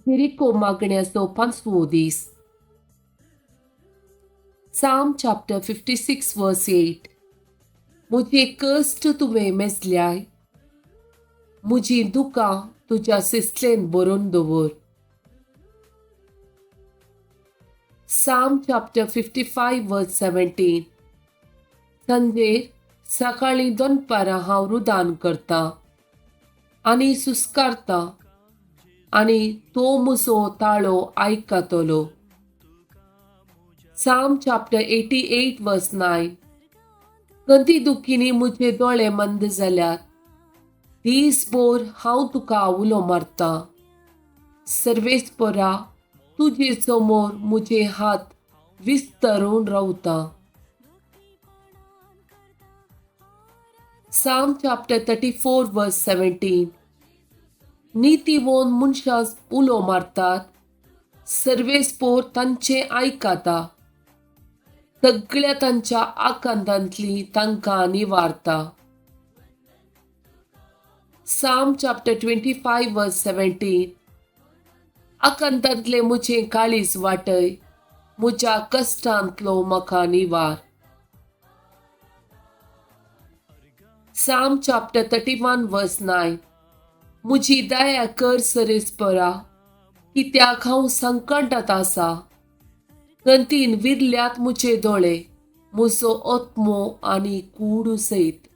Jericho मागण्याचो पांचवो दीस. Psalm chapter 56 verse 8. म्हजे कश्ट तुवें मेजल्याय, म्हजीं दुकां तुज्या सिसलेन बरोवन दवर. Psalm chapter 55 verse 17. सांजेर सकाळीं दनपारां हांव रुदान करतां आनी सुस्कारतां आनी तो म्हजो ताळो आयकतलो. Psalm chapter 88 verse 9. कंती दुखींनी म्हजे दोळे मंद जाल्यात, दीसभर हांव तुका उलो मारतां. सर्वेस्परा, तुजे समोर म्हजे हात विस्तरून रावता. Psalm chapter 34 verse 17. नितीवोन मनशां उलो मारतात, सर्वेस्पोर तांचें आयकता, सगळ्या तांच्या आकांतांतली तांकां निवारता. Psalm chapter 25 verse 17. आकांतांतलें म्हजें काळीज वाटय, म्हज्या कश्टांतलो म्हाका निवार. Psalm chapter 31 verse 9. म्हजी दया कर सरेस्परा, कित्याक हांव संकटांत आसा. गंतीन विरल्यात म्हजे दोळे, म्हजो आत्मो आनी कूड सयत.